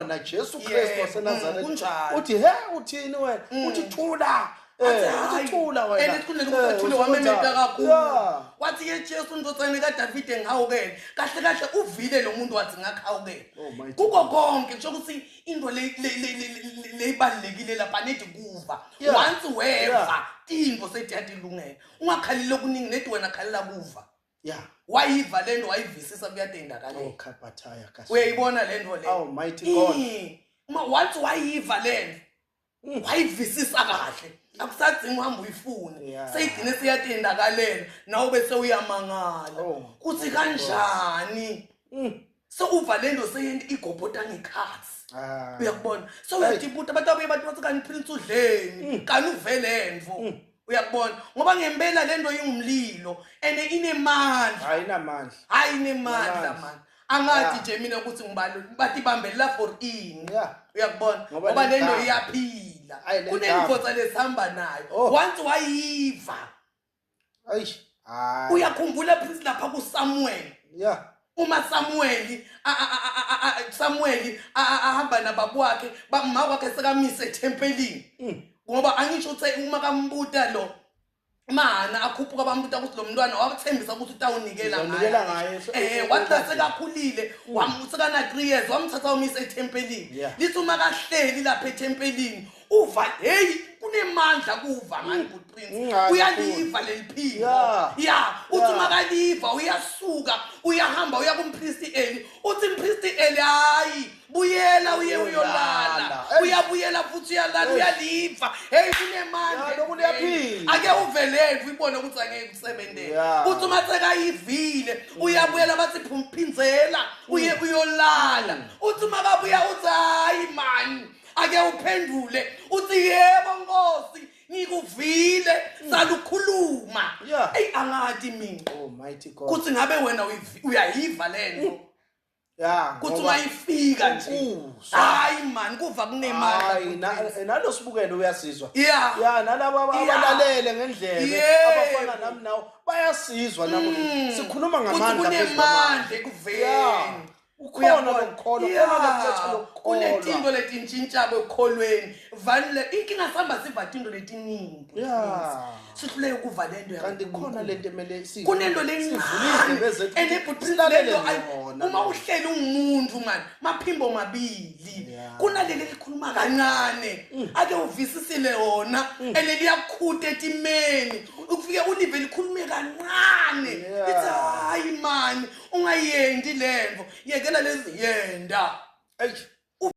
khona Jesu Kristu waseNazaretha. Kunjalo. Uthi he, uthini wena? Uthi thula. Athi, Uthi "Hayi." thula wena. And esikhundleni sokuthi athule, Uthi wamemeta kunjani? kakhulu. Wathi, "Ye Jesu, ndodana kaDavide, ngihawukele." Kahle kahle uvile lo muntu, wathi, "Ngakhawukele." Oh, mighty. Kuko konke kusho ukuthi into leyibalulekile lapha nedi kuva. Once weva, tinto setiyatilungela. Ungakhaleli okuningi, nedi wena khalela kuva. Wayiva le nto, wayivisisa, kuyatendakalela. Oh, kapataya kasi. Uyayibona le nto le? Oh, mighty God. Uma once wayiva le nto, wayivisisa kahle, akusadzingi uhambe uyifune. Seyigcine seyatendakalela nawe, bese uyamangala Oh, kuthi kanjani sewuva le nto, seyento igobhota ngekhathi. Ah. Uyakubona, sewuyatibuta, abantu abuye bathi bathi, "Kani Prince udleni? Kani uve le nto?" Uyakubona, ngoba ngempela le nto ingumlilo and inemandla. Ayinamandla. Hayi, inemandla. Inamandla. Mani, angathi nje mina ukuthi ngibalo batibambelela for ini. Uyakubona, Ngoba ngoba le nto legama. iyaphila. Ayi, le Kunendvodza lesihamba nayo. Oh. Once wayiva, Eish. Hayi. uyakhumbula Prince lapha kuSamuel, uma Samuel Samuel ahamba nababa wakhe, ma wakhe sekamise ethempelini, ngoba angisho uthe uma kambuta lo mana akhuphuka, bambuta ukuthi lo mntwana wakuthembisa ukuthi utawunikela. Uzawunikela ngaye. Wathi sekakhulile, sekana 3 years, wamthatha wamisa ethempelini. Lithi uma kahleli lapha ethempelini, uva, hey, kunemandla kuva mani good Prince. Hayi, Uyaliva leli phimbo. Ya, uthi makaliva, uyasuka, uyahamba, uya kumpristi Eli. Uthi mpristi Eli, "Hayi, buyela uye uyolala." Uyolala. Eish. Uyabuyela futhi, uyalala, uyaliva. Hey, kunemandla. Ya, lokhu liyaphila. Ake uvelele uyibone ukuthi angeke kusebenzele. Uthi uma sekayivile, uyabuyela, bathi, "Phindzela uye uyolala." Uthi makabuya, uthi, "Hayi mani, ake uphendule." Uthi, "Yebo Nkosi, ngikuvile, salukhuluma." Eyi, angati mina Oh, mighty God. kuthi ngabe wena uyayiva le nto, kuthi Ngoba uma ifika nje, ukuzwa. Hayi mani, kuva kunemandla. Hayi, nalo sibukele uyasizwa. Ya. Ya, nalabo abalalele ngendlebe, abafana nami nawo, bayasizwa nabo. Sikhuluma Kuthi ngamandla phezu kwamandla. kunemandla ekuveni. Ukhona Uyabona? lokukholwa, khona lokuletha lokukholwa. Kunetinto letintshintsha ekukholweni vanile. Inkinga sihamba siva tinto letiningi, sihluleke ukuva le nto Kanti yaNkulunkulu. khona lento emele Kunento sivule lencane izindlebe zethu and ukuthi ebhuti silalele lento yona. uma uhleli ungumuntu mani, maphimbo mabili. Kunaleli likhuluma kancane, ake uvisisile wona, and liyakhuta etimeni, ufike ulive likhulume kancane. Lithi, "Hayi mani, ungayendi lento, yekela lezi, yenda." Eish.